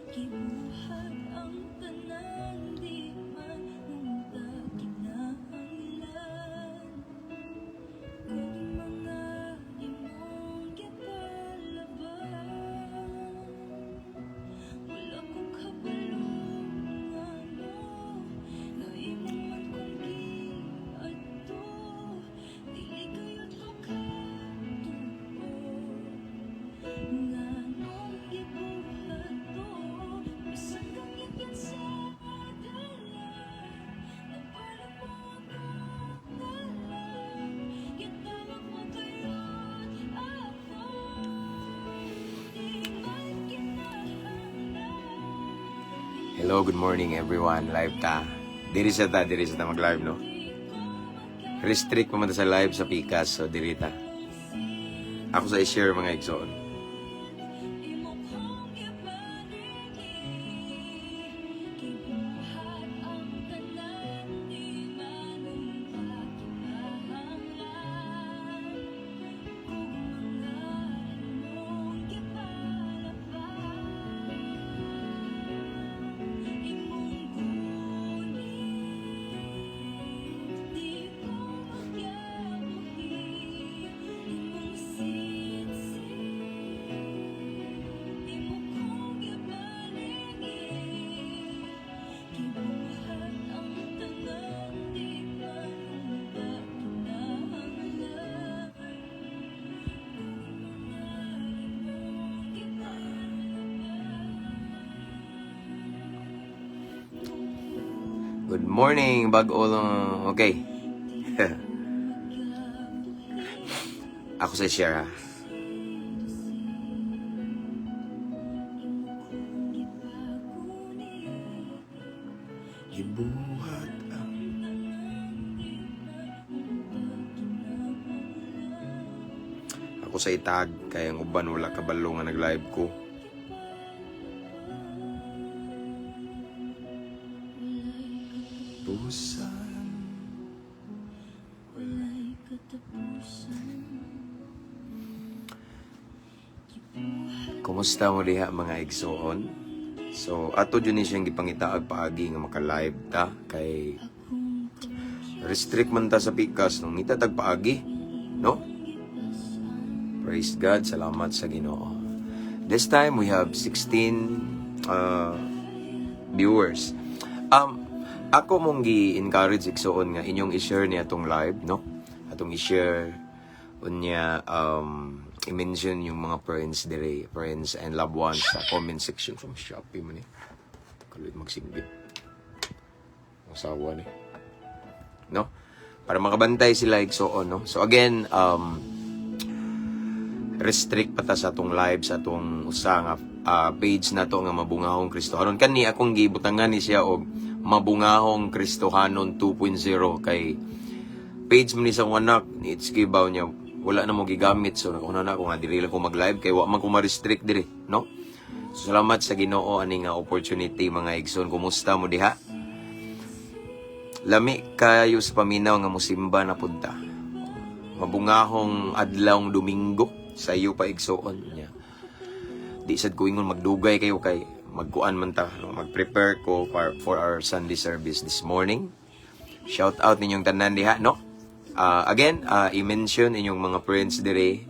Gibuhat ang tanan di man unta kinahanglan kung mga imong gipalaban. Wala ko kabalo ngano nga imo man kong giadto. Dili gayud ko katuo nganong gibuhat to. Bisan kang sa dalan, nagpalit mo ako ngalan. Gitawag mo gayud ako. Di man kinahanglan. Hello, good morning, everyone. Live ta. Diri sa ta mag-live, no? Restrict pa man ta sa live sa Pikas, so diri ta. Ako sa i-share, mga igsoon. Imo kong gipanigi. Gibuhat ang tanan di man unta kinahanglan kung mga imong gipalaban. Imong gunit di ko magyabuhi. Imong sitsit imo kong gibaligi. Gibuhat ang tanan di man unta kinahanglan kung mga imong gipalaban. Good morning, bag-o lang. Okay. Di ko magyabuhi. Ako sa i-share ha. Imo kong gipagunit. Gibuhat ang Tanan di man unta kinahanglan. Ako sa itag kay ang uban wala kabalo nga nag-live ko. Walay Busan. Walay katapusan. Gibuhat Kumusta mo diha, mga igsoon? So ato jud ni siyang gipangitaag paagi nga maka-live ta kay akong kamangyan. Restrict man ta sa Pikas nung ngita tag paagi, no? Gipasan. Praise God, salamat sa Ginoo. This time we have 16 viewers. Ako mong gi-encourage, igsoon, nga inyong i-share niya atong live, no? Atong i-share unya i-mention yung mga friends dire, friends and loved ones sa comment section from Shopee man ni. Kaluit magsinggit. Asawa ni. No? Para makabantay sila, igsoon, no? So again, restrict pa ta sa atong live sa atong usa nga page na to nga Mabungahong Kristohanon. Kani akong gibutangan ni siya og Mabungahong Kristohanon 2.0 kay page man ni sa akong anak ni Itskibaw niya, wala na mo gigamit, so naguna na ako nga diri lang ko mag-live kay wa man ko ma-restrict diri, no? So, salamat sa Ginoo ani nga opportunity, mga igsoon. Kumusta mo diha? Lami kayo sa paminaw nga musimba na punta. Mabungahong adlawng Domingo sa iyo pa, igsoon niya. Di sad ko ingon magdugay kayo kay magkuan man ta, no? Mag-prepare ko for our Sunday service this morning. Shout out ninyong tanan diha, no? Again, i-mention inyong mga friends dire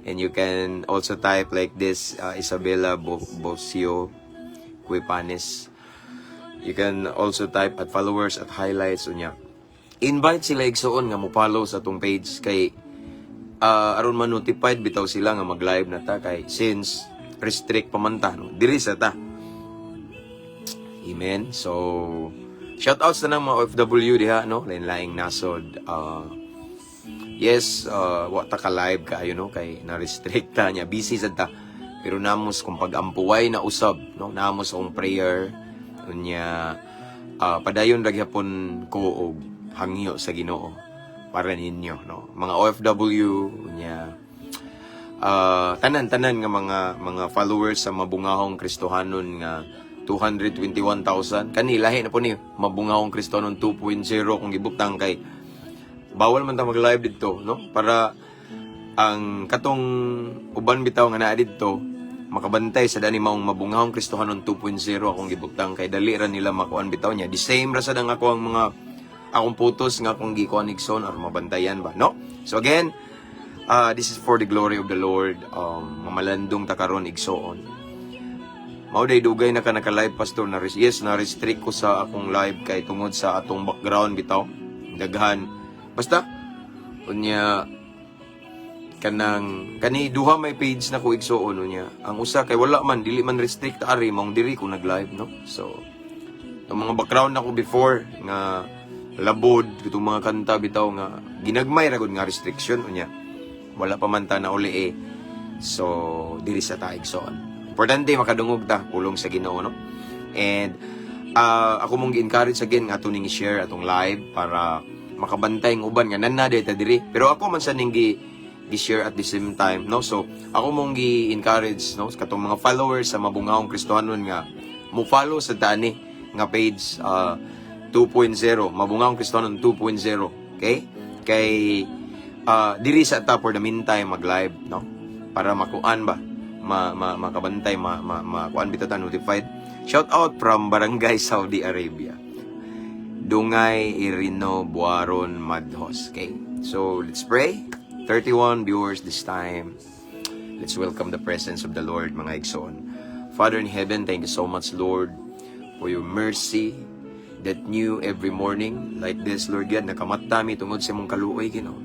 and you can also type like this, Isabella Bosio Quipanes. You can also type at followers at highlights unya. Invite sila, igsoon, nga mo follow sa atong page kay aron ma-notified bitaw sila nga mag-live na ta kay since restrict pa man ta, no? Diri sa ta. Amen. So shout out sa nang mga OFW diha, no? Lain-laing nasod. Yes, wa ta ka live kaayo, no, kay na-restrict ta niya, busy sad ta. Pero namos kung pag-ampuway na usab, no? Namos akong prayer unya padayon ra gyapon ko og hangyo sa Ginoo para ninyo, no? Mga OFW unya tanan-tanan nga mga followers sa Mabungahong Kristohanon nga 221,000. Kani lahi na po ni Mabungahong Kristohanon 2.0 kung gibutang kay bawal man ta mag-live didto, no? Para ang katong uban bitaw nga naa didto Makabantay sa dani maong Mabungahong Kristohanon 2.0 akong gibutang kay dali ra nila makuan bitaw niya. The same ra sad ang ako ang mga akong photos nga akong gikuan, igsoon, aron mabantayan ba, no? So again, this is for the glory of the Lord. Mamalandong ta karon, igsoon. Mao day dugay na ka naka-live, pastor, na yes, na restrict ko sa akong live kay tungod sa atong background bitaw. Daghan. Basta unya kanang kani duha may page na ko, igsuon, unya. Ang usa kay wala man, dili man restrict ari, maong diri ko nag-live, no. So itong mga background nako before nga labod itong mga kanta bitaw nga ginagmay ra gud nga restriction, unya wala pa man ta na uli eh. So diri sa ta, igsoon. Importante makadungog ta pulong sa Ginoo, no? And ako mong gi-encourage again nga ato ning i-share atong live para makabantay ang uban nga nana ta diri. Pero ako man sa ning gi gi-share at the same time, no? So ako mong gi-encourage, no, katong mga followers sa Mabungahong Kristohanon nga mo follow sa tani nga page, 2.0, Mabungahong Kristohanon 2.0, okay? Kay diri sa ta for the meantime mag-live, no, para makuan ba, ma, ma makabantay, ma, ma, makuan bitaw ta, notified. Shout out from Barangay Saudi Arabia, Dungay Irino Buaron Madhos. Okay, so let's pray. 31 viewers this time. Let's welcome the presence of the Lord, mga igsoon. Father in heaven, thank you so much, Lord, for your mercy that new every morning. Like this, Lord God, nakamata mi tungod sa imong kaluoy, Ginoo.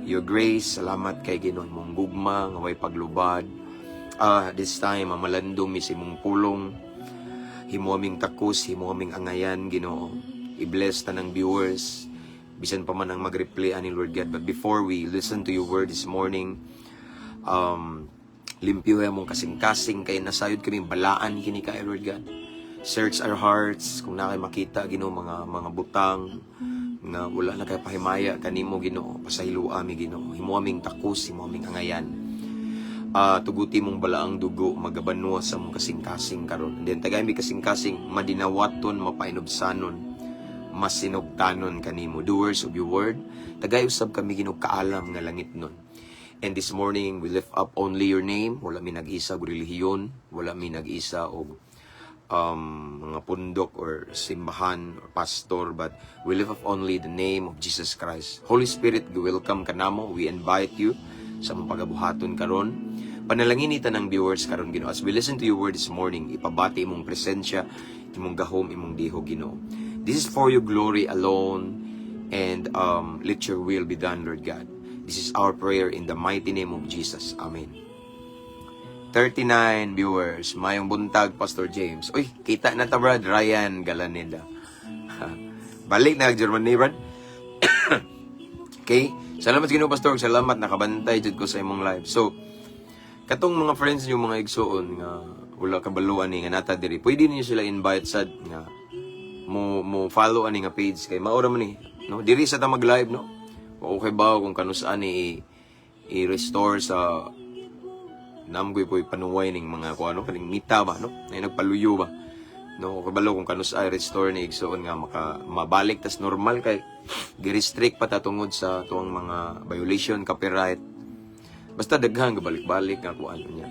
Your grace, salamat kay Ginoo, imong gugma nga way paglubad. This time, mamalandong mi sa imong pulong. Himo aming takos, himo aming angayan, Ginoo. I-bless tanang viewers bisan pa man ang mag-reply ani, Lord God. But before we listen to your word this morning, limpyo among kasing-kasing kay nasayod kami balaan kini kay Lord God. Search our hearts kung naa kay makita, Ginoo, mga butang nga wala na kay pahimaya kanimo, Ginoo, pasayloa mi, Ginoo. Himo aming takos, himo aming angayan. Tuguti mong balaang dugo magabanwa sa mong kasing-kasing karon. And then tagay mi kasing-kasing madinawaton, mapainubsanon, masinugtanon kanimo, doers of your word. Tagay usab kami, Ginoo, kaalam nga langit nun. And this morning we lift up only your name. Wala mi nag-isa og relihiyon, wala mi nag-isa og mga pundok or simbahan or pastor, but we lift up only the name of Jesus Christ. Holy Spirit, welcome ka namo. We invite you sa among pagabuhaton karon. Panalangin ni tanang viewers karon, Ginoo. As we listen to your word this morning, ipabati imong presensya, imong gahom, imong diho, Ginoo. This is for your glory alone and let your will be done, Lord God. This is our prayer in the mighty name of Jesus. Amen. 39 viewers. Mayong buntag, Pastor James. Uy, kita na ta, Brad. Ryan Galaneda. Balik na Germany, Brad. Okay? Salamat Ginoo, Pastor. Salamat nakabantay jud ko sa imong live. So, katong mga friends niyo, mga igsuon, nga wala kabalo ani nga nata diri. Pwede niyo sila invite sad nga mo follow ani nga page kay mao ra man ni, no? Diri sa ta mag-live, no? Wa ko kabalo kung kanus-a ni i-restore sa namgoy po'y panuway ning mga kuano kaning Meta ba, no, ay nagpaluyo ba, no? Kabalo kung kanus-a restore ni, igsuon, nga maka mabalik tas normal kay gi-restrict pa ta tungod sa tuang mga violation, copyright, basta daghan gabalik-balik nga kuan niya.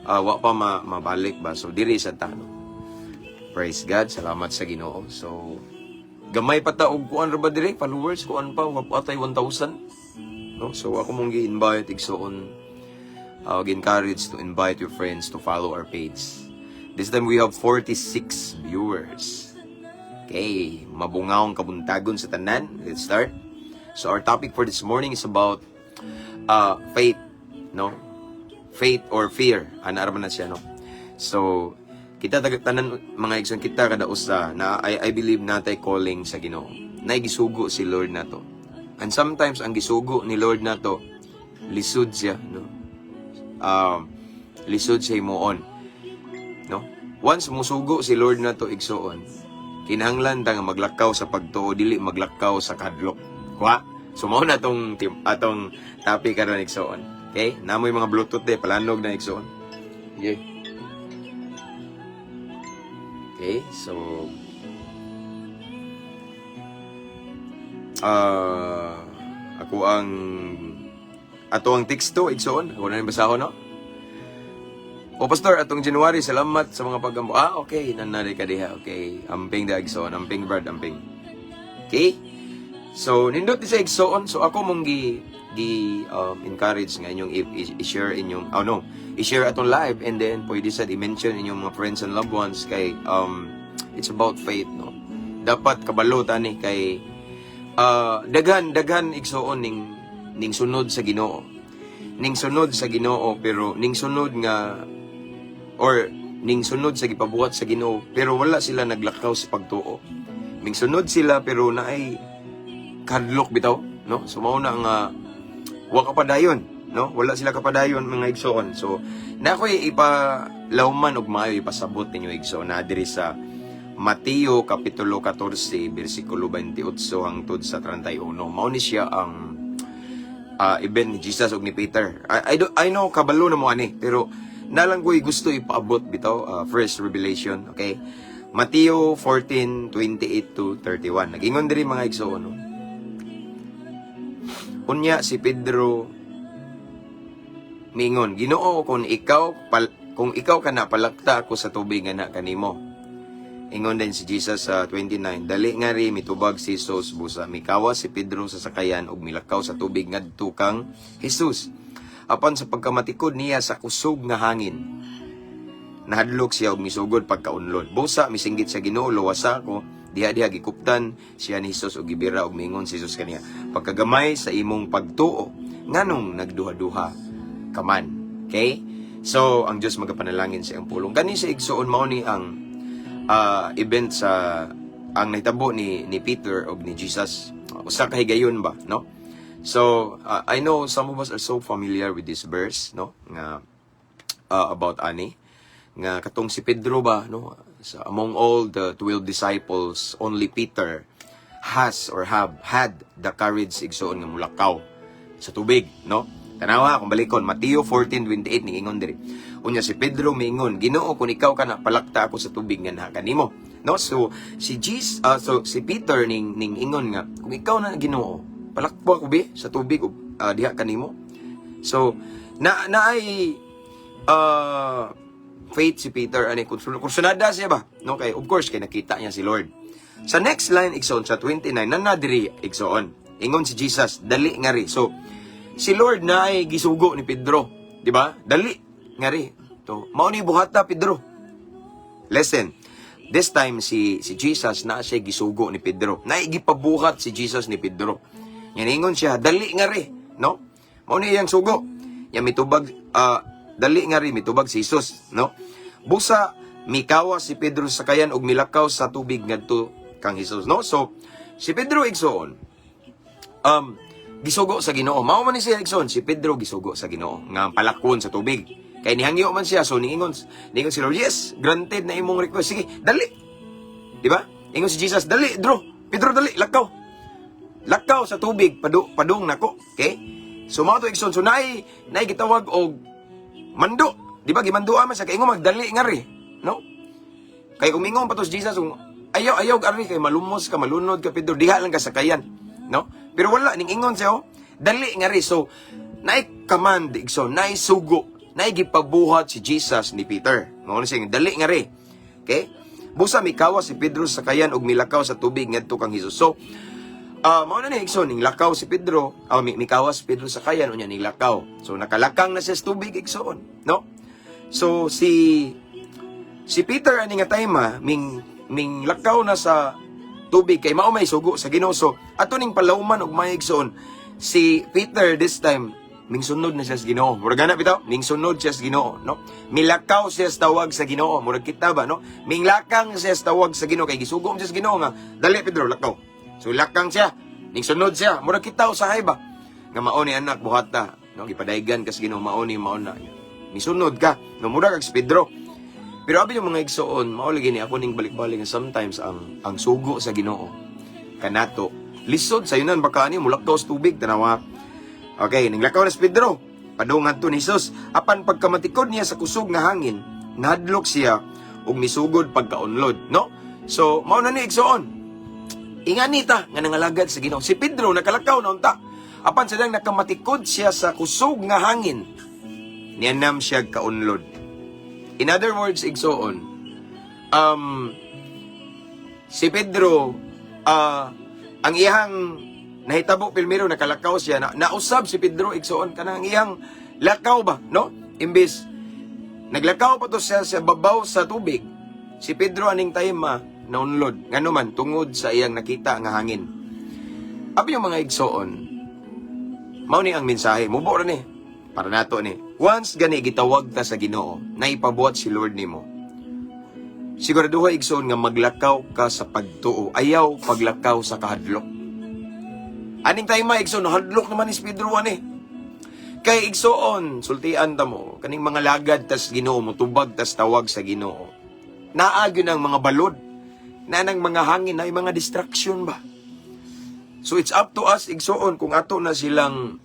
Wa pa mabalik ba, so diri sa ta, no? Praise God, salamat sa Ginoo. So gamay pa ta og kuan ra ba dire, followers, kuan pa, wa pa tay 1,000, no? So ako mong gi-invite, igsuon, encourage to invite your friends to follow our page. This time we have 46 viewers. Okay, mabungahong kabuntagon sa tanan. Let's start. So our topic for this morning is about faith, no? Faith or fear. Ana ra man na siya, no? So kita tanan, mga igsoon, kita kada usa na I believe natay calling sa Ginoo. Nay gisugo si Lord nato. And sometimes ang gisugo ni Lord nato lisod siya, no? Lisod siya himuon. No? Once musugo si Lord nato, igsuon, kinahanglan ta nga maglakaw sa pagtuo, dili maglakaw sa kadlok. Kwa? So mao na tong atong topic karon, igsuon. Okay? Namoy mga Bluetooth de palanog na, igsuon. Okay. Okay, so ako ang ato ang teksto, igsuon. Ako na rin basahon, no? O pastor, atong January, salamat sa mga pagampo. Ah, okay, nanari ka diha. Okay, amping da igsoon, amping brad, amping. Okay? So, nindot ni sa igsoon. So, ako mong gi encourage nga inyong i-share inyong, oh no, i-share atong live and then pwede sa i-mention inyong mga friends and loved ones kay it's about faith, no? Dapat kabalo tani kay daghan daghan igsoon ning sunod sa Ginoo. Ning sunod sa Ginoo pero ning sunod nga or ning sunod sa gipabuhat sa Ginoo pero wala sila naglakaw sa pagtuo. Ning sunod sila pero naay kadlok bitaw, no? So mao na nga wa kapadayon, no? Wala sila kapadayon, mga igsoon. So na ako'y ipalawman og maayo ipasabot ninyo, igsoon, na diri sa Mateo kapitulo 14 bersikulo 28 hangtod sa 31. Mao ni siya ang event ni Jesus ug ni Peter. I, don't, I know kabalo na mo ani, pero nalang ko'y gusto ipaabot bitaw, first revelation, okay? Mateo 14:28 to 31. Nagingon diri, mga igsoon, no? Unya si Pedro mingon, "Ginoo, kung ikaw kana, palakta ako sa tubig nga na kanimo." Ingon din si Jesus sa 29, "Dali ngari." Mitubag si Jesus. Busa mikawas si Pedro sa sakayan ug milakaw sa tubig ngadto kang Jesus. Apan sa pagkamatikod niya sa kusog nga hangin, nahadlok siya ug misugod pagkaunlod. Busa misinggit sa Ginoo, "Luwasa ako." Diha-diha gikuptan siya ni Jesus ug gibira ug miingon si Jesus kaniya, "Pagkagamay sa imong pagtuo, nganong nagduha-duha ka man?" Okay? So, ang Diyos magapanalangin sa iyang pulong. Kani sa igsoon, mao ni ang event sa ang nahitabo ni Peter ug ni Jesus. Usa ka higayon ba, no? So, I know some of us are so familiar with this verse, no? Nga about ani nga katong si Pedro ba, no? Sa among all the 12 disciples, only Peter has or have had the courage, igsoon, nga mulakaw sa tubig, no? Tanawa kung balikon Mateo 14:28, ningingon diri, unya si Pedro miingon, "Ginoo, kung ikaw kana, palakta ako sa tubig nga naa kanimo," no? So si Jesus, so si Peter ning ingon nga kung ikaw na, Ginoo, palakpo ako bi sa tubig ug diha kanimo. So na naay faith si Peter ani kung kursunada siya ba, no? Kay of course kay nakita niya si Lord. Sa next line, igsoon, sa 29 na diri, igsoon, ingon si Jesus, "Dali ngari." So si Lord na ay gisugo ni Pedro, di ba? "Dali ngari." To mao ni buhata, Pedro. Listen, this time si Jesus na siya gisugo ni Pedro, na gipabuhat si Jesus ni Pedro. Yan, ingon siya, "Dali ngari," no? Mao ni iyang sugo. Yan, mitubag, "Dali ngari." Mitubag si Jesus, no? Busa mikawas si Pedro sa sakayan ug milakaw sa tubig ngadto kang Jesus, no? So si Pedro, igsoon, gisugo sa Ginoo. Mao man ni siya, igsoon, si Pedro gisugo sa Ginoo nga palakon sa tubig. Kay nihangyo man siya, so ningon si Lord, "Yes, granted na imong request. Sige, dali." Di ba? Ingon si Jesus, "Dali, Pedro. Pedro, dali, lakaw. Lakaw sa tubig, padung nako." Okay? So mao to, igsoon, so naay gitawag og mando. Di ba gimanduan man siya kay ingon magdali ngari, no? Kay kung mingon pa to si Jesus, kung ayaw ayaw ari kay malumos ka, malunod ka, Pedro, diha lang ka sakayan, no? Pero wala ning ingon siya, oh, "Dali ngari." So naay command, igsoon, naay sugo, naay gipabuhat si Jesus ni Peter. Mao ni siya, "Dali ngari." Okay? Busa mikawas si Pedro sa sakayan ug milakaw sa tubig ngadto kang Jesus. So mao na ni, igsoon, ning lakaw si Pedro, mikawas si Pedro sa sakayan unya ning lakaw. So nakalakang na siya sa tubig, igsoon, no? So si Peter ani nga time ming ming lakaw na sa tubig kay mao may sugo sa Ginoo. So ato ning palawman og may igsoon, si Peter this time ming sunod na siya sa Ginoo. Murag gana bitaw, ning sunod siya sa Ginoo, no? Milakaw siya sa tawag sa Ginoo, murag kita ba, no? Minglakang siya sa tawag sa Ginoo kay gisugo siya sa Ginoo nga, "Dali Pedro, lakaw." So lakang siya, ning sunod siya, murag kita usahay ba? Nga mao ni anak buhata, no? Gipadaygan ka sa Ginoo, mao ni mao na. Misunod ka, no? Murag kag si Pedro. Pero abi yung mga igsoon, mao lagi ni ako ning balik-balik nga sometimes ang sugo sa Ginoo kanato lisod sayunan baka ani mulakaw sa tubig. Tanawa. Okay, ninglakaw na si Pedro padung ngadto ni Jesus. Apan pagkamatikod niya sa kusog nga hangin, nahadlok siya ug misugod pagkaunlod, no? So mao na ni, igsoon, ingani ta nga nangalagad sa Ginoo. Si Pedro nakalakaw na unta, apan sa nakamatikod siya sa kusog nga hangin, nianam siya kaunlod. In other words, igsoon, si Pedro, ang iyang nahitabo primero, nakalakaw siya, nausab si Pedro, igsoon, kanang iyang lakaw ba, no? Imbis naglakaw pa to siya sa babaw sa tubig, si Pedro aning time naunlod. Ngano man, tungod sa iyang nakita nga hangin. Abi yung mga igsoon, mao ni ang mensahe, mubo ra ni para nato ni. Once gani gitawag ta sa Ginoo, naipabuhat si Lord nimo. Siguraduha, igsoon, nga maglakaw ka sa pagtuo, ayaw paglakaw sa kahadlok. Aning time ma, igsoon, hadlok naman ni si Pedro ani. Kay igsoon, sultian ta mo, kaning mga lagad tas Ginoo, mutubag tas tawag sa Ginoo. Naa gyud ang mga balod, na nang mga hangin, na mga distraction ba. So it's up to us, igsoon, kung ato na silang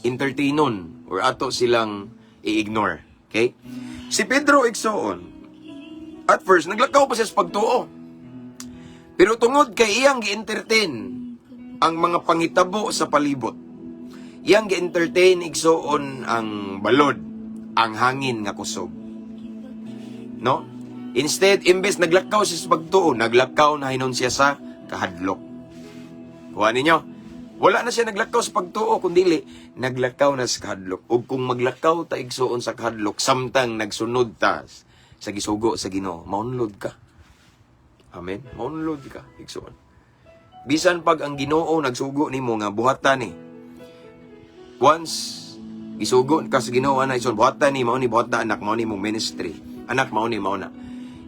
entertainon or ato silang i-ignore. Okay? Si Pedro, igsoon, at first, naglakaw pa siya sa pagtuo. Pero tungod kay iyang gi-entertain ang mga pangitabo sa palibot, iyang gi-entertain, igsoon, ang balod, ang hangin nga kusog. No? Instead, imbes naglakaw siya sa pagtuo, naglakaw na hinon siya sa kahadlok. Kuha ninyo. Wala na siya naglakaw sa pagtuo, kundili naglakaw na sa kahadlok. Ug kung maglakaw ta, igsoon, sa kahadlok samtang nagsunod ta sa gisugo sa Ginoo, maunlod ka. Amen. Maunlod ka, igsoon. Bisan pag ang Ginoo nagsugo nimo nga buhatan ni. Once gisugo ka sa Ginoo ana, igsoon, buhatan ni, mao ni buhata, anak, mao ni mong ministry. Anak, mao ni mao na.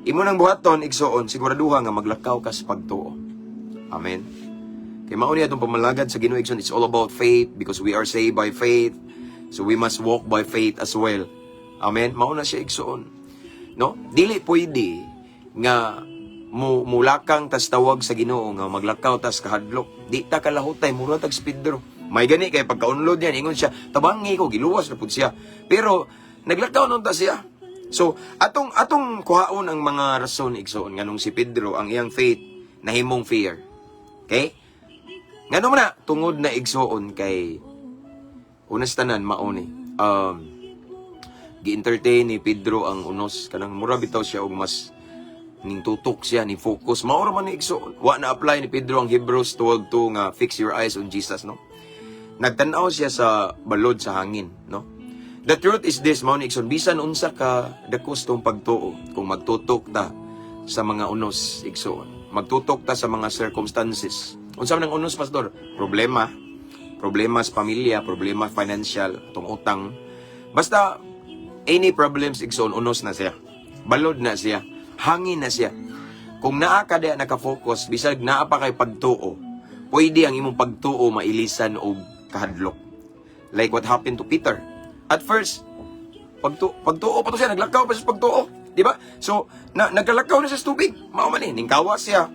Imo nang buhaton, igsoon, siguraduha nga maglakaw ka sa pagtuo. Amen. Kay mao ni atong pamalagad sa Ginoo, igsoon, it's all about faith because we are saved by faith. So we must walk by faith as well. Amen. Mao na siya, igsoon. No? Dili pwede nga mo mulakang tas tawag sa Ginoo nga maglakaw tas kahadlok. Di ta kalahutay, mura tag si Pedro. May gani kay pagkaunlod niya, ingon siya, "Tabangi ko," giluwas na pud siya. Pero naglakaw nun ta siya. So, atong atong kuhaon ang mga rason, igsoon, nganong si Pedro ang iyang faith nahimong fear. Okay? Ngano man na tungod na, igsoon, kay unas tanan mao ni gi-entertain ni Pedro ang unos, kanang mura bitaw siya og mas ning tutok siya ni focus. Mao ra man ni, igsoon, wa na apply ni Pedro ang Hebrews 12:2 nga "Fix your eyes on Jesus," no? Nagtan-aw siya sa balod, sa hangin, no? The truth is this, mao ni, igsoon, bisan unsa ka dakos tong pagtuo, kung magtutok ta sa mga unos, igsoon, magtutok ta sa mga circumstances. Unsa man ang unos, pastor? Problema, problema sa pamilya, problema financial, atong utang, basta any problems, igsoon, unos na siya, balod na siya, hangin na siya. Kung naa ka diya naka-focus, bisag naa pa kay pagtuo, pwede ang imong pagtuo mailisan og kahadlok. Like what happened to Peter. At first, pagtuo pa to siya, naglakaw pa siya sa pagtuo. Di ba? So, nagkalakaw na siya sa tubig. Mao man eh, ningkawa siya.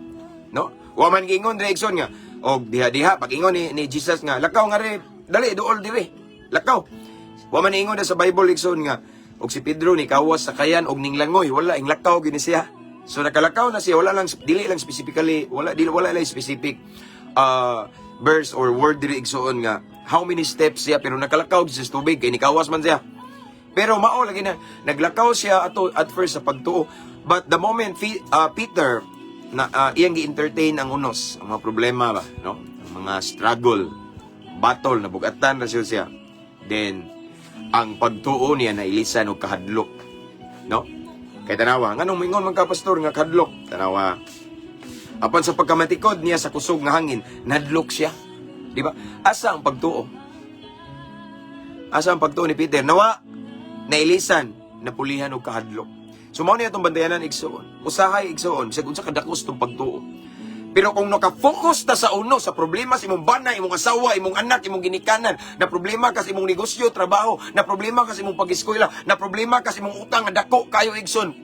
No? Wa man giingon diri, igsoon, nga og diha-diha pag ingon ni Jesus nga lakaw nga re, dali duol dire. Lakaw. Wa man ingon na sa Bible, igsoon, nga og si Pedro ni kawas sa kayan og ning langoy, wala, ing lakaw gini siya. So nakalakaw na siya, wala lang, dili lang specifically, wala dili, wala lang specific verse or word diri, igsoon, nga how many steps siya, pero nakalakaw siya sa tubig kay nikawas man siya. Pero mao lagi na naglakaw siya ato at first sa pagtuo. But the moment Peter na iyang gi-entertain ang unos, ang mga problema ba, no? Ang mga struggle, battle na bugatan ra siya siya. Then ang pagtuo niya nailisan og kahadlok. No? Kay tanawa, nganong moingon man ka, pastor, nga kahadlok? Tanawa. Apan sa pagkamatikod niya sa kusog nga hangin, nadlok siya. Di ba? Asa ang pagtuo? Asa ang pagtuo ni Peter? Nawa, nailisan, napulihan og kahadlok. So mao ni atong bantayanan, igsoon. Usahay, igsoon, bisag unsa kadakos tong pagtuo. Pero kung naka-focus ta sa uno, sa problema sa imong bana, imong asawa, imong anak, imong ginikanan, na problema ka sa imong negosyo, trabaho, na problema ka sa imong pag-eskwela, na problema ka sa imong utang nga dako kayo, igsoon.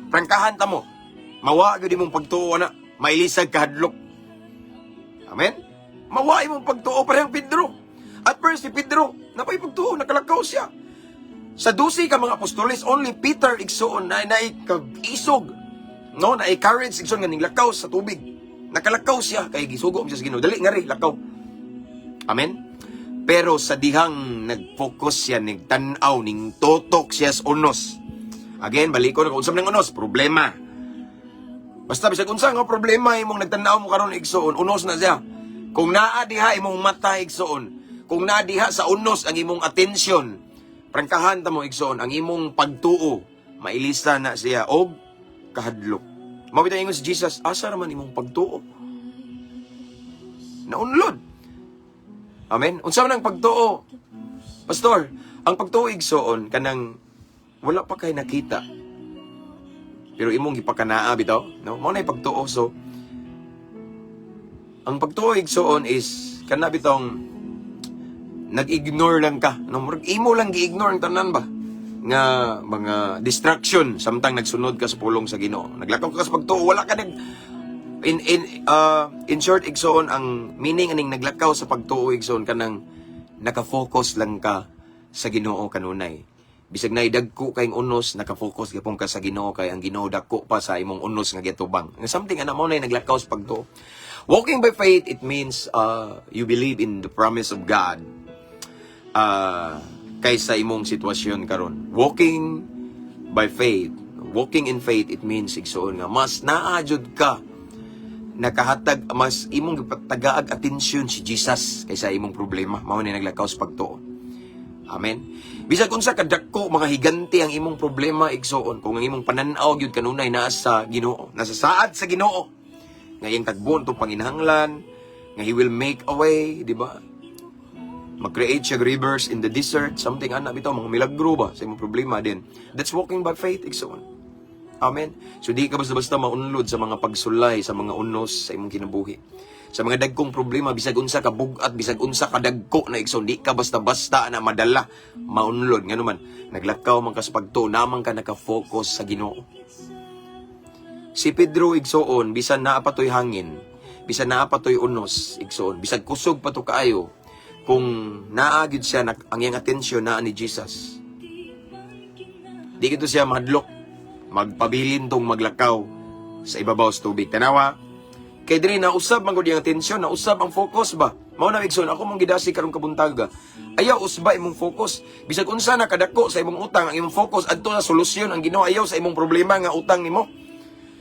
Prangkahan ta mo. Mawa gyud imong pagtuo na, mailisag kahadlok. Amen? Mawa imong pagtuo parehang Pedro. At first si Pedro, napay pagtuo, nakalakaw siya. Sa 12 ka mga apostoles, only Peter, igsoon, na naikag-isog. No, na courage, igsoon, nga ninglakaw sa tubig. Nakalakaw siya kay gisugo siya sa Ginoo. Dali nga ri, lakaw. Amen. Pero sa dihang nag-focus siya, nagtan-aw, ning tutok siya sa unos. Again, balikon ako, unsa man ang unos? Problema. Basta bisag unsa nga problema imong nagtan-aw mo karon, igsoon, unos na siya. Kung naa diha imong mata, igsoon, kung naa diha sa unos ang imong atensyon, prangkahan ta mo, igsoon, ang imong pagtuo, mailisa na siya og kahadlok. Mao bitaw ingon si Jesus, "Asa raman imong pagtuo?" Naunlod. Amen. Unsa man ang pagtuo, Pastor? Ang pagtuo, igsoon, kanang wala pa kay nakita pero imong gipakanaa bitaw, no? Mao na pagtuo. So ang pagtuo, igsoon, is kana bitong nag-ignore lang ka. No, murag imo lang gi-ignore ang tanan ba nga mga distraction samtang nagsunod ka sa pulong sa Ginoo. Naglakaw ka sa pagtuo, wala ka nag in in in short, igsoon, ang meaning aning naglakaw sa pagtuo, igsoon, kanang naka-focus lang ka sa Ginoo kanunay. Bisag na dagko kayong unos, naka-focus gyapon ka sa Ginoo kay ang Ginoo dako pa sa imong unos nga gitubang. Something ana, mo na naglakaw sa pagtuo. Walking by faith, it means you believe in the promise of God kaysa imong sitwasyon karon. Walking by faith, walking in faith, it means, igsoon, nga mas naa jud ka nakahatag, mas imong gipatagaag atensyon si Jesus kaysa imong problema. Mao ni naglakaw sa pagtuo. Amen. Bisag unsa kadako, mga higante ang imong problema, igsoon, kung ang imong panan-aw gyud kanunay naa sa Ginoo, nasa saad sa Ginoo, nga iyang tagbon tong panginahanglan, nga He will make a way, di ba? Mag-create siya rivers in the desert, something ana bitaw, mga milagro ba sa imong problema din. That's walking by faith, igsoon. Amen. So di ka basta-basta maunlod sa mga pagsulay, sa mga unos sa imong kinabuhi. Sa mga dagkong problema, bisag unsa ka bug-at, bisag unsa ka dagko na, igsoon, di ka basta-basta na madala, maunlod. Ngano man, naglakaw man ka sa pagtuo, naa man ka naka-focus sa Ginoo. Si Pedro, igsoon, bisan naa pa to'y hangin, bisan naa pa to'y unos, igsoon, bisag kusog pa to kaayo, kung naa gyud siya, ang iyang atensyon naa ni Jesus, di gito siya mahadlok, magpabilin tong maglakaw sa ibabaw sa tubig. Tanawa, kay diri nausab man gud iyang atensyon, nausab ang focus ba. Mao na, igsoon, ako mong gidasig karong kabuntaga. Ayaw usba imong focus. Bisag unsa na kadako sa imong utang, ang imong focus adto sa solusyon ang Ginoo, ayaw sa imong problema nga utang nimo.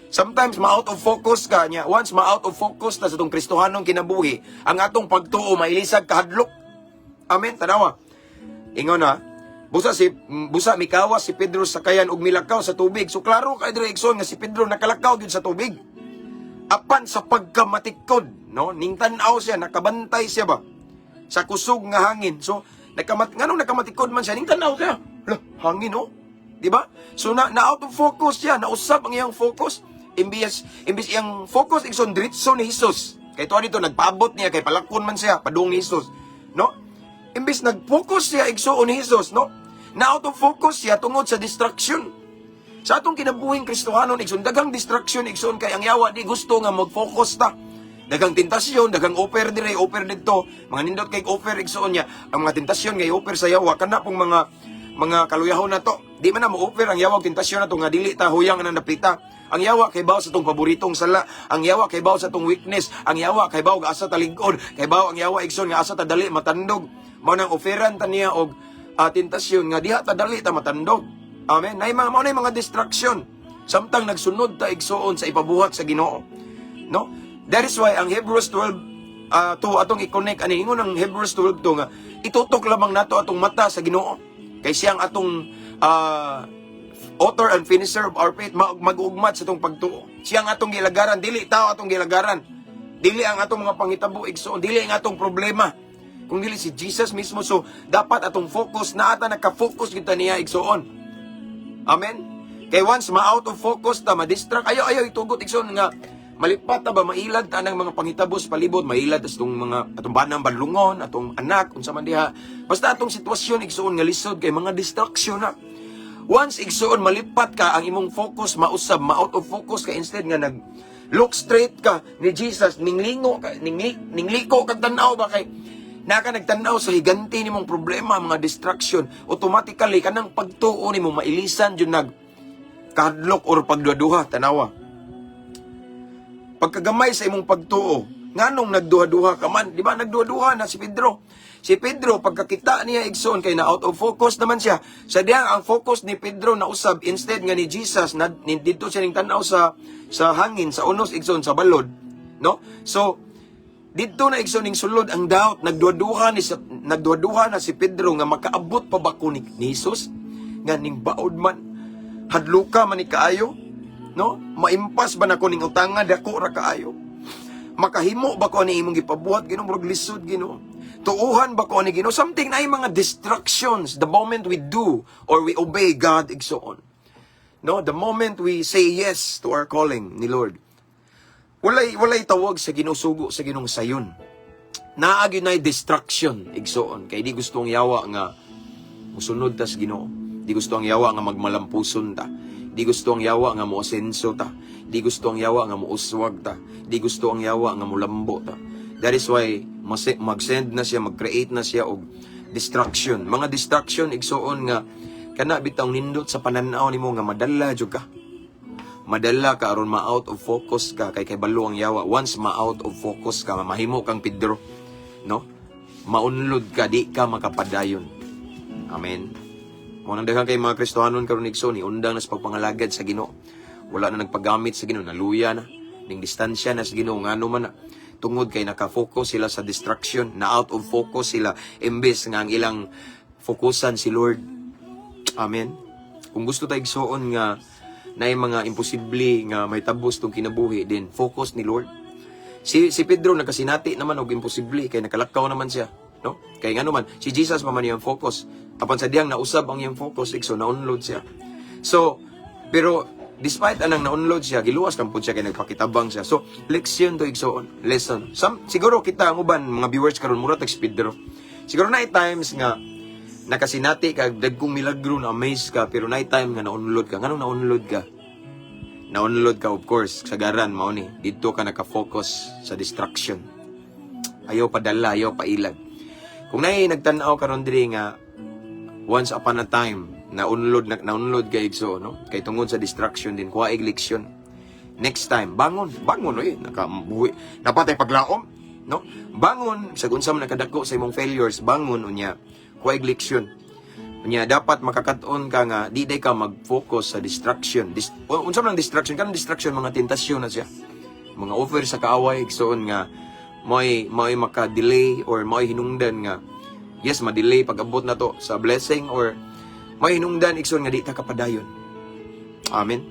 Sometimes ma-out of focus ka niya. Once ma-out of focus na sa atong Kristohanong kinabuhi, ang atong pagtuo mailisag kahadlok. Amen. Tanawa. Ingon na, busa mikawas si Pedro sa sakayan ug milakaw sa tubig. So klaro kay diri, igsoon, nga si Pedro nakalakaw gyud sa tubig. Apan sa pagkamatikod, no, ning tan-aw siya, nakabantay siya ba sa kusog nga hangin. So nganong nakamatikod man siya, ning tan-aw siya. Hala, hangin, oh. Di ba? So na out of focus siya, nausab ang iyang focus. Imbes iyang focus, igsoon, diretso ni Jesus. Kay tuwa dito nagpaabot niya kay palakon man siya padung ni Jesus, no? Imbes nag-focus siya, igsoon, ni Jesus, no? Na out of focus siya tungod sa distraction. Sa atong kinabuhing Kristohanon, igsoon, daghang distraction, igsoon, kay ang yawa di gusto nga mag-focus ta. Daghang tentasyon, daghang offer dire, offer didto. Mga nindot kay offer, igsoon niya. Ang mga tentasyon ngay offer sa yawa kana pong mga kaluyahon na to. Di man na mo offer ang yawa og tentasyon na to nga dili ta huyang anang dapita. Ang yawa kay baw sa atong paboritong sala, ang yawa kay baw sa atong weakness, ang yawa kay baw nga asa ta lig-on, kay baw ang yawa, igsoon, nga asa ta dali matandog. Mao nang offeran ta niya og tentasyon nga diha ta dali ta matandog. Amen. Nay mga mao na mga distraction. Samtang nagsunod ta, igsoon, sa ipabuhat sa Ginoo. No? That is why ang Hebrews 12 to atong i-connect ani, ingon ang Hebrews 12 to nga itutok lamang nato atong mata sa Ginoo. Kay siya ang atong author and finisher of our faith, mag-ugmat sa atong pagtuo. Siya ang atong gilagaran, dili tao atong gilagaran. Dili ang atong mga pangitabo, igsoon, dili ang atong problema. Kung dili si Jesus mismo, so dapat atong focus na ata naka-focus kita niya, igsoon. Amen. Kay once ma-out of focus ta, ma-distract, ayaw ayaw itugot, igsoon, nga malipat ta ba, mailad ta ng mga pangitabos palibot, mailad ta sa atong mga atong banang banlungon, atong anak, unsa man diha. Basta atong sitwasyon, igsoon, nga lisod kay mga distraction na. Once, igsoon, malipat ka, ang imong focus mausab, ma-out of focus ka, instead nga nag look straight ka ni Jesus, ninglingo ka, ningliko kag tan-aw ba, kay naka nagtan-aw sa higante nimong problema, mga distraction, automatically kanang pagtuo nimo mailisan jud nag kahadlok or pagduha-duha. Tanawa. Pagkagamay sa imong pagtuo, nganong nagduha-duha ka man? Di ba nagduha-duha na si Pedro? Si Pedro, pagkakita niya, igsoon, kay na out of focus naman siya. Sa diyang ang focus ni Pedro na usab instead nga ni Jesus na didto siya ning tan-aw sa hangin, sa unos, igsoon, sa balod, no? So didto na, igsoon, ning sulod ang doubt, nagduha-duha na si Pedro nga makaabot pa ba ko ni Jesus nga ning baod man, hadluka man ni kaayo, no? Maimpas ba nako ning utanga, dako ra kaayo? Makahimo ba ko ani imong gipabuhat, Ginoo? Murag lisod, Ginoo. Tuuhan ba ko ani, Ginoo? Something na mga distractions the moment we do or we obey God, igsoon, no? The moment we say yes to our calling ni Lord, walay tawag sa Ginoo, sugo sa Ginoong sayon. Naa gyud na distraction, igsoon, kay di gusto ang yawa nga musunod ta sa Ginoo. Di gusto ang yawa nga magmalampuson ta. Di gusto ang yawa nga moasenso ta. Di gusto ang yawa nga muuswag ta. Di gusto ang yawa nga mulambo ta. That is why mag-send na siya, mag-create na siya og distraction. Mga distraction, igsoon, nga kana bitawng nindot sa pananaw nimo nga madala jud ka. Madala ka aron ma-out of focus ka, kay balo ang yawa once ma-out of focus ka, mahimo kang Pedro, no? Maunlod ka, di ka makapadayon. Amen. Mo nang daghan kay mga Kristohanon karon, igsoon, ni undang na sa pagpangalagad sa Ginoo. Wala na nagpagamit sa Ginoo, naluya na ning distansya na sa Ginoo. Ngano man na? Tungod kay naka-focus sila sa distraction, na out of focus sila imbes nga ang ilang fokusan si Lord. Amen. Kung gusto tayo, igsoon, nga naay mga imposible nga may tabos tong kinabuhi din, focus ni Lord. Si Pedro nakasinati naman og imposible kay nakalakaw naman siya, no? Kay ngano man, si Jesus pa man iyang focus. Apan sa diyang nausab ang iyang focus, igsoon, naunlod siya. So, pero despite anang naunlod siya, giluwas lang pud siya kay nagpakitabang siya. So, leksyon to, igsoon, lesson. Some, siguro kita ang uban mga viewers karon mura tag si Pedro. Siguro na times nga nakasinati ka dagkong milagro, na amaze ka, pero na time nga naunlod ka. Nganong naunlod ka? Naunlod ka, of course, sagaran mao ni didto ka naka-focus sa distraction. Ayaw padala, ayaw pailag. Kung naay nagtan-aw karon diri nga once upon a time naunlod na naunlod kay, igsoon, no, kay tungod sa distraction din, kuha og leksyon. Next time, bangon, bangon oy, nakabuhi napatay paglaom, no? Bangon sa unsa man nakadako sa imong failures, bangon unya, kuha og leksyon. Unya dapat makakaton ka nga di day ka mag-focus sa distraction. Unsa man ang distraction? Kanang distraction, mga tentasyon na siya, mga offer sa kaaway, igsoon, nga mo'y maka-delay or mo'y hinungdan nga yes, ma-delay pag-abot na to sa blessing or may hinungdan, igsoon, nga di ta kapadayon. Amen.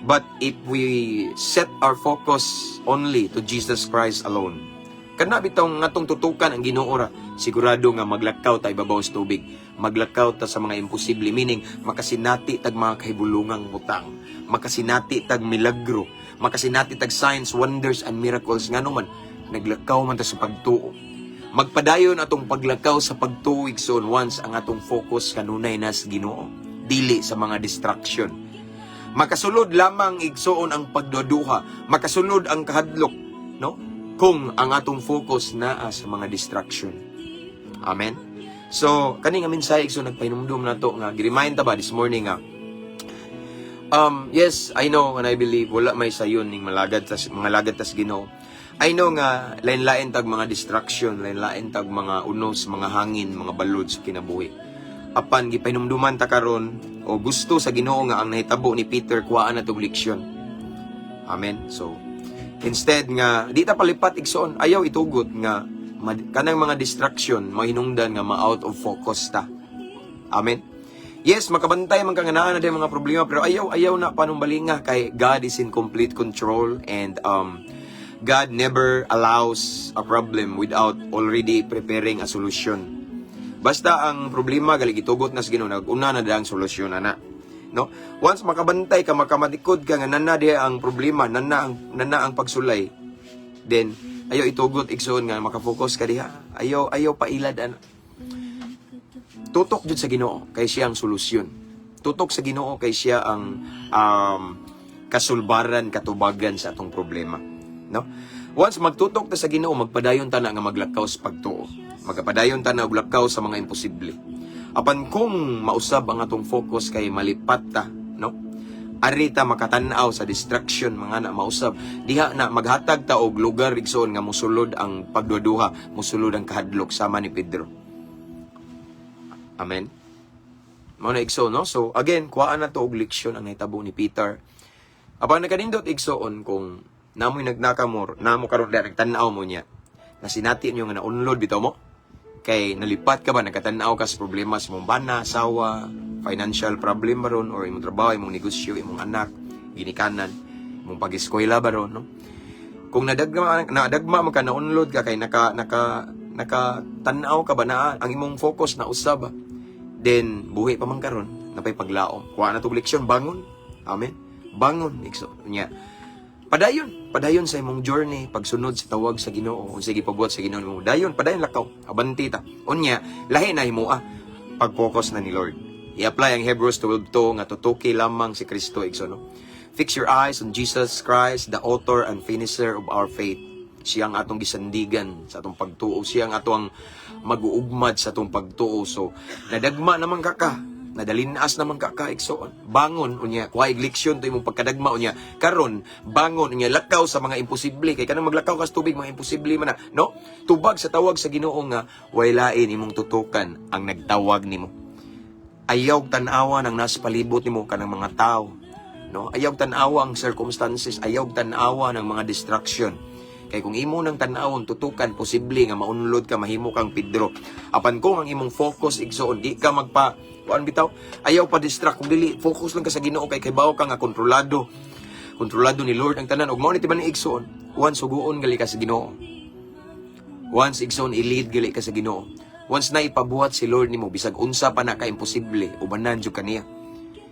But if we set our focus only to Jesus Christ alone, kana bitong ngatong tutukan ang Ginoo ra, sigurado nga maglakaw ta ibabaw sa tubig, maglakaw ta sa mga imposible, meaning makasinati tag mga kahibulungang butang, makasinati tag milagro, makasinati tag signs, wonders and miracles. Ngano man, naglakaw man ta sa pagtuo. Magpadayon atong paglakaw sa pagtuo, igsoon, once ang atong focus kanunay na sa Ginoo, dili sa mga distraction. Makasulod lamang, igsoon, ang pagduduha, makasulod ang kahadlok, no? Kung ang atong focus naa sa mga distraction. Amen. So, kani nga mensahe, igsoon, nagpahinumdum na to nga gi-remind ta ba this morning nga yes, I know and I believe wala may sayon ning malagad tas mga lagad tas Ginoo. I know nga lain-lain tag mga distraction, lain-lain tag mga unos, mga hangin, mga balod sa kinabuhi. Apan gipahinumduman ta karon o gusto sa Ginoo nga ang nahitabo ni Peter kuhaan na tong leksyon. Amen. So, instead nga di ta palipat, igsoon, ayaw itugot nga kanang mga distraction mahinungdan nga ma-out of focus ta. Amen. Yes, makabantay man ka nga naa na day mga problema, pero ayaw ayaw na panumbalinga kay God is in complete control and God never allows a problem without already preparing a solution. Basta ang problema gali gitugot na sa Ginoo, nag-una na ang solusyon ana. No? Once makabantay ka, makamatikod ka nga nana diha ang problema, nana ang pagsulay, then ayaw itugot, igsoon, nga makafocus ka diha. Ayaw ayaw pailad ana. Tutok jud sa Ginoo kay siya ang solusyon. Tutok sa Ginoo kay siya ang kasulbaran, katubagan sa atong problema. No? Once magtutok ta sa Ginoo, magpadayon ta na nga maglakaw sa pagtuo. Magpadayon ta na og lakaw sa mga imposible. Apan kung mausab ang atong focus kay malipat ta, no? Ari ta makatan-aw sa distraction, mga na mausab diha na maghatag ta og lugar, igsoon, nga musulod ang pagduduha, musulod ang kahadlok sama ni Pedro. Amen. Mao na, igsoon, no? So again, kuhaan na to og leksyon ang nahitabo ni Peter. Apan nakanindot, igsoon, kung namoy nagnakamor, namo karon diha nagtan-aw mo niya. Nasinati niyo nga naunlod bitaw mo. Kay nalipat ka ba, nagkatanaw ka sa problema sa imong bana, asawa, financial problem ba ron, or imong trabaho, imong negosyo, imong anak, ginikanan, imong pag-eskwela ba ron, no? Kung nadagma man ka, naunlod ka kay naka tan-aw ka ba na ang imong focus na usab ba, then buhi pa man karon, napay paglaom. Kuha na tog leksyon, bangon. Amen. Bangon, igsoon niya. Padayon, padayon sa imong journey, pagsunod sa tawag sa Ginoo, kung sige pabuhat sa Ginoo mo. Dayon, padayon lakaw, abanti ta. Unya, lahi na himoa pag-focus na ni Lord. I-apply ang Hebrews 12:2 nga tutuki lamang si Kristo, igsoon, no? Fix your eyes on Jesus Christ, the author and finisher of our faith. Siya ang atong gisandigan sa atong pagtuo. Siya ang atong mag-uugmad sa atong pagtuo. So, nadagma naman ka. Nadalinas naman ka, igsoon. Bangon, unya, kuha leksyon to imong pagkadagma, unya. Karon, bangon, unya, lakaw sa mga imposible. Kay kanang maglakaw ka sa tubig, mga imposible man na. No? Tubag sa tawag sa Ginoo nga, way lain imong tutukan ang nagtawag nimo. Ayaw tan-awa ng nasa palibot nimo, kanang mga tao. No? Ayaw tan-awa ang circumstances, ayaw tan-awa ng mga distraction. Kay kung imo nang tan-awon, tutukan, posible nga maunlod ka, mahimo kang Pedro. Apan kung ang imong focus, igsoon, di ka magpa kuan bitaw, ayaw pa distract. Kung dili, focus lang ka sa Ginoo kay kahibaw ka nga kontrolado. Kontrolado ni Lord ang tanan. Ug mao ni timan ni, igsoon, once suguon gali ka sa Ginoo. Once, igsoon, i-lead gali ka sa Ginoo. Once na ipabuhat si Lord nimo, bisag unsa pa na ka imposible, ubanan jud kaniya.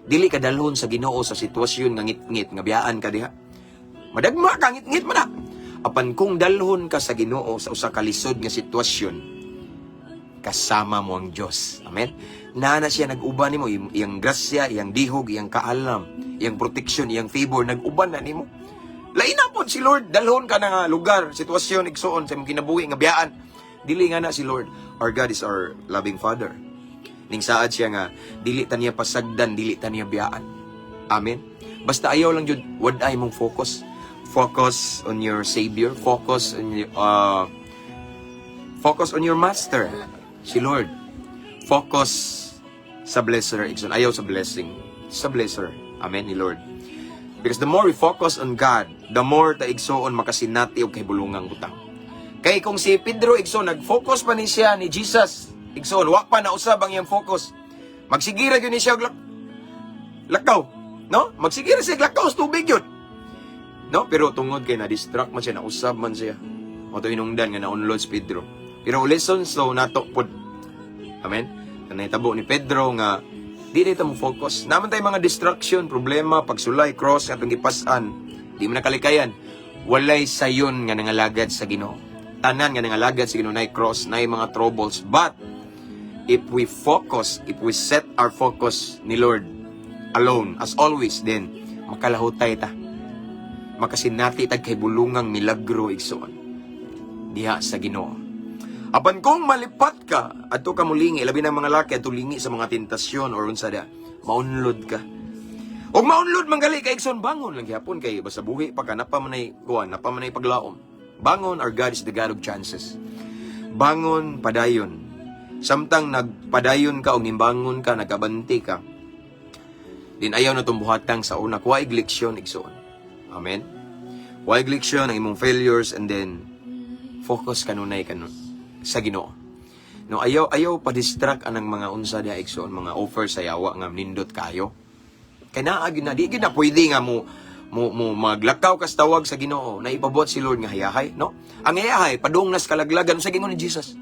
Dili ka dalhon sa Ginoo sa sitwasyon nga ngit-ngit nga biyaan ka diha. Madagma ka, ngit-ngit man na. Apan kung dalhon ka sa Ginoo sa usa ka lisod nga sitwasyon, kasama mo ang Dios. Amen. Naa na siya nag-uban nimo, iyang grasya, iyang dihog, iyang kaalam, iyang protection, iyang favor, nag-uban na nimo. Lain na pod si Lord, dalhon ka na nga lugar, sitwasyon, igsoon, sa imong kinabuhi nga biyaan. Dili nga na si Lord. Our God is our loving Father. Ning saad siya nga dili ta niya pasagdan, dili ta niya biyaan. Amen. Basta ayaw lang jud wad-ay mong focus. Focus on your Savior, focus on your Master, si Lord. Focus sa blesser, igsoon. Ayaw sa blessing, sa blesser. Amen ni Lord. Because the more we focus on God, the more ta, igsoon, makasinati og kahibulungang butang. Kay kung si Pedro, igsoon, nag-focus pa ni siya ni Jesus, igsoon, wa pa na usab ang iyang focus. Magsigira gyud ni siya og lakaw, no? Magsigira siya og lakaw sa tubig yun. No? Pero tungod kay na-distract man siya, nausab man siya. Mao to hinungdan nga naunlod si Pedro. Pero lessons so nato pod. Amen? Na nahitabo ni Pedro nga di na mo focus. Naman tayo mga distraction, problema, pagsulay, cross, atong gipas-an. Di mo nakalikayan. Walay sayon nga nangalagad sa Ginoo. Tanan nga nangalagad sa Ginoo nay cross, nay mga troubles. But if we focus, if we set our focus ni Lord alone, as always, then makalahutay ta. Makasinati tag kahibulungang milagro, igsoon, diha sa Ginoo. Apan kung malipat ka, adto ka mulingi, labi na mga laki, adto lingi sa mga tentasyon or unsa da, maunlod ka. Og maunlod man gali ka, igsoon, bangon lang gyapon kay basta buhi pa ka, napa man ay kuan, napa man ay paglaom. Bangon, our God is the God of chances. Bangon, padayon. Samtang nagpadayon ka o nimbangon ka, nagabanti ka, din ayaw na tumbuhatang sa una, kuha leksyon, igsoon. Amen? Kuha leksyon ang imong failures and then focus kanunay kanun sa Ginoo. No, ayaw ayaw pa distract anang mga unsa diha, igsoon, mga offer sa yawa nga nindot kayo. Kay naa gyud na di gyud na pwede nga mo maglakaw kas tawag sa Ginoo na ipabuhat si Lord nga hayahay, no? Ang hayahay padung nas kalaglagan sa gingon ni Jesus.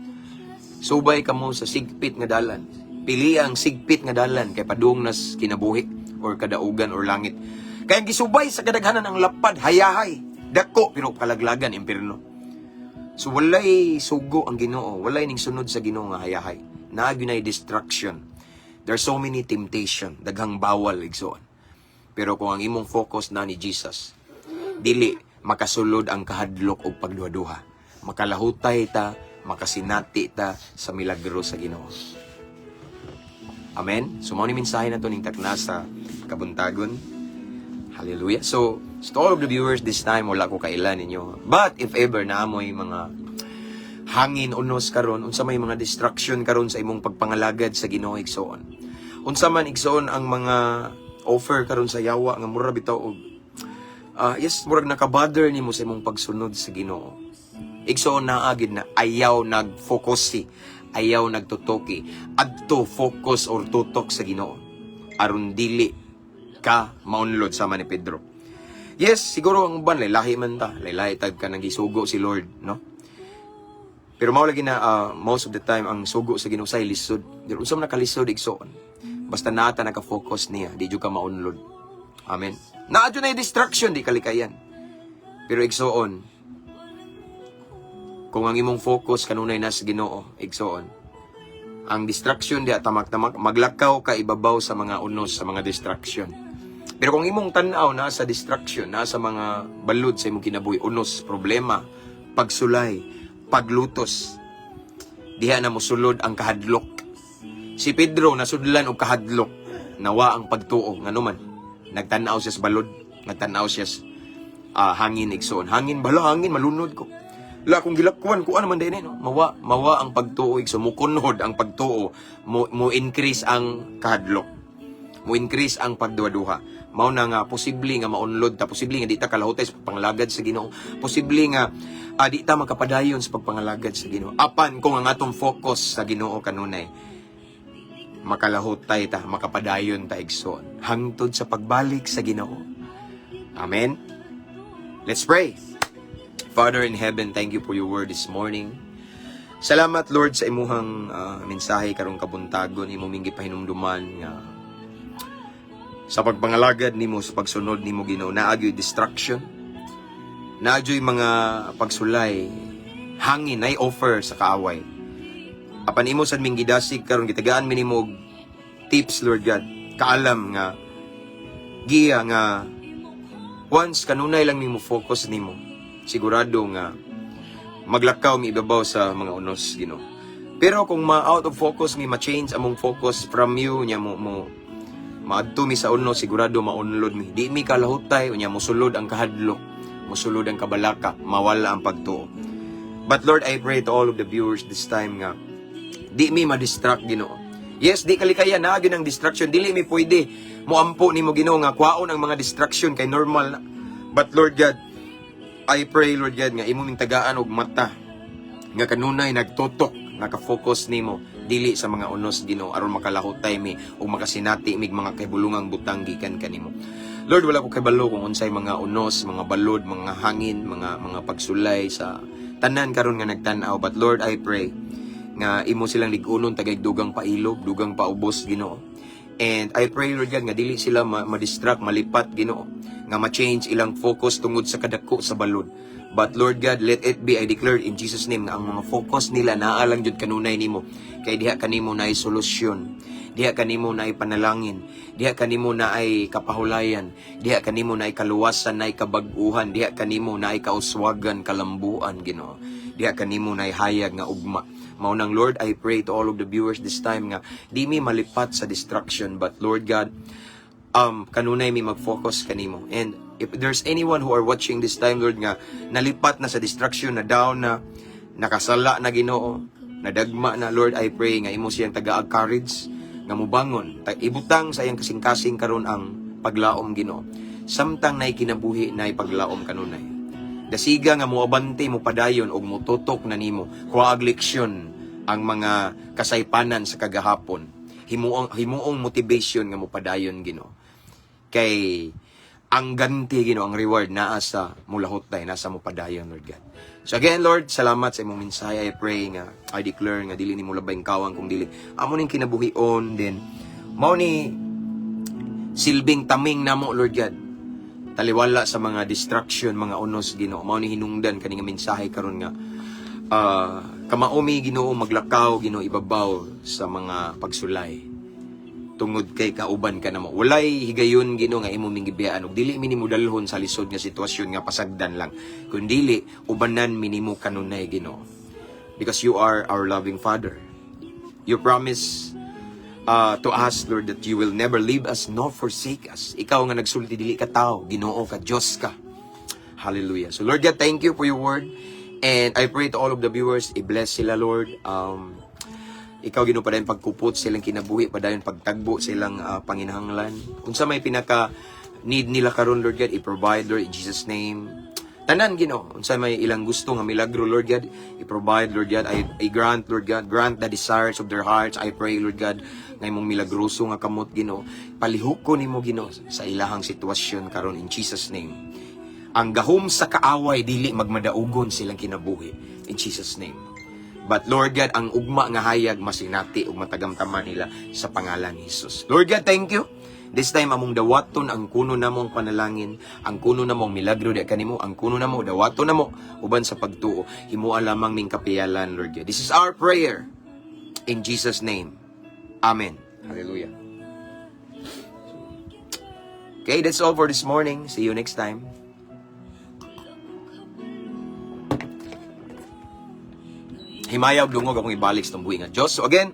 Subay kamo sa sigpit nga dalan. Pili ang sigpit nga dalan kay padung nas kinabuhi or kadaugan or langit. Kaya ang gisubay sa kadaghanan ang lapad, hayahay, dako pero kalaglagan, impierno. So walay sugo ang Ginoo, walay ning sunod sa Ginoo nga hayahay. Naa gyud destruction. There's so many temptation, daghang bawal, igsoon. Pero kung ang imong focus na ni Jesus, dili makasulod ang kahadlok og pagduha-duha. Makalahutay ta, makasinati ta sa milagro sa Ginoo. Amen. So mao ni mensahe na to ning takna sa kabuntagon. Hallelujah. So, to all of the viewers this time, wala ko kailan ninyo. But if ever na mo'y mga hangin, unos karon, unsa may mga distraction karon sa imong pagpangalagad sa Ginoo, igsoon? Unsa man, igsoon, ang mga offer karon sa yawa nga mura bitaw og yes, murag nakabother nimo sa imong pagsunod sa Ginoo? Igsoon, naa gid na ayaw nag-focus, ayaw nagtutoki adto, focus or tutok sa Ginoo aron dili ka maunlod sama ni Pedro. Yes, siguro ang uban lahi man ta, lahi tag ka nang gisugo si Lord, no? Pero mao lagi na most of the time ang sugo sa Ginoo say lisod. Pero unsa man nakalisod, igsoon? Basta naa ta naka-focus niya, di jud ka maunlod. Amen. Naa jud na distraction, di kalikayan. Pero igsoon, kung ang imong focus kanunay na sa Ginoo, igsoon, ang distraction diha tamak-tamak, maglakaw ka ibabaw sa mga unos, sa mga distraction. Pero kung imong tan-aw na sa distraction, na sa mga balud sa imong kinabuhi, unos, problema, pagsulay, paglutos, diha na mosulod ang kahadlok. Si Pedro nasudlan og kahadlok, nawa ang pagtuo. Ngano man, nagtan-aw siya sa balod, nagtan-aw siya sa hangin, igsoon. Hangin bala, hangin, malunod ko. La kung gilakwan ko ano man din, no? Mawa ang pagtuo, igsoon, mukunhod ang pagtuo, mo increase ang kahadlok. Mo increase ang pagduha-duha. Mao na nga posible nga maunlod ta, posible nga di ta kalahutay sa pagpangalagad sa Ginoo. Posible nga di ta makapadayon sa pagpangalagad sa Ginoo. Apan kung ang atong focus sa Ginoo kanunay, makalahutay ta, makapadayon ta, igsoon, hangtod sa pagbalik sa Ginoo. Amen. Let's pray. Father in heaven, thank you for your word this morning. Salamat, Lord, sa imuhang mensahe karong kabuntagon, imo ming gipahinumduman nga sa pagpangalagad nimo, sa pagsunod nimo, Ginoo, naa gyoy distraction, naa gyoy mga pagsulay, hangin ay offer sa kaaway. Apan imo sad ming gidasig karon, gitagaan mi nimo og tips, Lord God, kaalam nga giya nga once kanunay lang nimo focus nimo, sigurado nga maglakaw mi ibabaw sa mga unos, Ginoo. Pero kung ma out of focus mi, ma-change among focus from you nya, mo maadto mi sa unos, sigurado maunlod mi, di mi kalahutay. Unya mosulod ang kahadlok, mosulod ang kabalaka, mawala ang pagtuo. But Lord, I pray to all of the viewers this time nga di mi ma-distract, Ginoo. Yes, di kalikayan naa gyud ang distraction. Dili mi pwede moampo nimo, Ginoo, nga kwaon ang mga distraction kay normal na. But Lord God, I pray, Lord God, nga imo ming tagaan og mata nga kanunay nagtutok, naka-focus nimo, dili sa mga unos, Ginoo, aron makalahutay mi ug makasinati mig mga kahibulungang butang gikan kanimo. Lord, wala ko kabalo kung unsay mga unos, mga balod, mga hangin, mga pagsulay sa tanan karon nga nagtan-aw. But Lord, I pray nga imo silang lig-unon, tagay dugang pailob, dugang paubos, Ginoo. And I pray, Lord God, nga dili sila ma-distract, malipat, Ginoo, nga ma-change ilang focus tungod sa kadako sa balod. But Lord God, let it be, I declare in Jesus' name, nga ang mga focus nila naa lang jud kanunay nimo. Kay diha kanimo naay solusyon. Diha kanimo naay panalangin. Diha kanimo naay kapahulayan. Diha kanimo naay kaluwasan, naay kabag-uhan. Diha kanimo naay kauswagan, kalambuan, Ginoo. Diha kanimo naay hayag nga ugma. Mao nang Lord, I pray to all of the viewers this time nga di mi malipat sa distraction, but Lord God, kanunay mi mag-focus kanimo. And if there's anyone who are watching this time, Lord, nga nalipat na sa distraction, na down na, nakasala na, Ginoo, nadagma na, Lord, I pray nga imo siyang tagaag courage nga mubangon. Ibutang sa iyang kasing-kasing karon ang paglaom, Ginoo. Samtang nay kinabuhi, nay paglaom kanunay. Dasiga nga moabante, mo padayon og motutok na nimo. Kuhaag leksyon ang mga kasaypanan sa kagahapon. Himuong motivation nga mopadayon, Ginoo. Kay ang ganti, Ginoo, ang reward naa sa mulahutay, nasa mopadayon, Lord God. So again, Lord, salamat sa imong mensahe. I pray nga, I declare nga dili nimo labayng kawang kung dili amo ning kinabuhion din. Mao ni silbing taming namo, Lord God. Taliwala sa mga distraction, mga unos, Ginoo. Mao ni hinungdan kani nga mensahe karon nga kamao mi, Ginoo, maglakaw, Ginoo, ibabaw sa mga pagsulay tungod kay kauban ka namo. Walay higayon, Ginoo, nga imo ming gibiyaan ug dili mi nimo dalhon sa lisod nga sitwasyon nga pasagdan lang. Kundili ubanan mi nimo kanunay, Ginoo. Because you are our loving Father. You promise to us, Lord, that you will never leave us nor forsake us. Ikaw nga nagsulti, dili ka tao, Ginoo ka, Diyos ka. Hallelujah. So Lord God, thank you for your word. And I pray to all of the viewers, i-bless sila, Lord. Ikaw, Ginoo, padayon pagkupot silang kinabuhi, padayon pagtagbo silang panginahanglan. Unsa may pinaka need nila karon, Lord God, i-provide, Lord, in Jesus' name. Tanan, Ginoo, unsa may ilang gusto nga milagro, Lord God, i-provide, Lord God, I grant, Lord God, grant the desires of their hearts. I pray, Lord God, nga imong milagroso nga kamot, Ginoo, palihukon nimo, Ginoo, sa ilahang sitwasyon karon in Jesus' name. Ang gahom sa kaaway dili magmadaugon silang kinabuhi in Jesus' name. But Lord God, ang ugma nga hayag masinati ug matagamtaman nila sa pangalan ni Jesus. Lord God, thank you. This time among dawaton ang kuno namong panalangin, ang kuno namong milagro di kanimo, ang kuno namo dawaton namo uban sa pagtuo. Himoa lamang ning kapiyalan, Lord God. This is our prayer in Jesus' name. Amen. Hallelujah. Okay, that's all for this morning. See you next time. Himaya og dungog akong ibalik sa buhi nga Diyos. So again,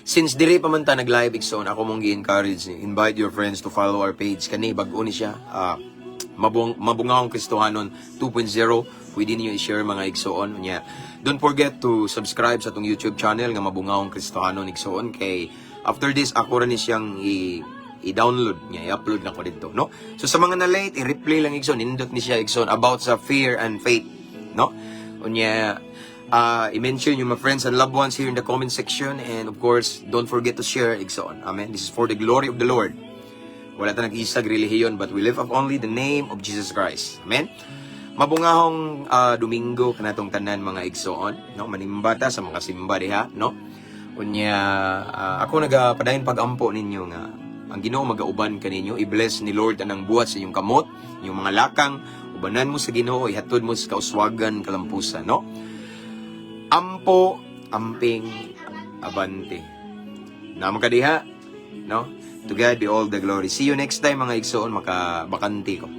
since diri pa man ta nag-live, igsoon, ako mong gi-encourage, invite your friends to follow our page. Kani bag-o ni siya. Mabungahong Kristohanon 2.0. Pwede niyo i-share, mga igsoon. Nya, don't forget to subscribe sa atong YouTube channel nga Mabungahong Kristohanon, igsoon, kay after this ako ra ni siyang i-download niya, i-upload na ko dito, no? So sa mga na late, i-replay lang, igsoon, nindot ni siya, igsoon, about sa fear and faith, no? Unya, i-mention yung mga friends and loved ones here in the comment section and of course, don't forget to share, igsoon. Amen. This is for the glory of the Lord. Wala ta nag-isag relihiyon, but we lift up only the name of Jesus Christ. Amen. Mabungahong Domingo kanatong tanan, mga igsoon, no? Manimba ta sa mga simba diha, no? Unya, ako nagapadayon pag-ampo ninyo nga ang Ginoo magauban kaninyo, i-bless ni Lord anang buhat sa inyong kamot, inyong mga lakang, ubanan mo sa Ginoo, ihatod mo sa kauswagan, kalampusan, no? Ampo, amping, abante. Naa man ka diha, no? To God be all the glory. See you next time, mga igsoon, makabakante ko.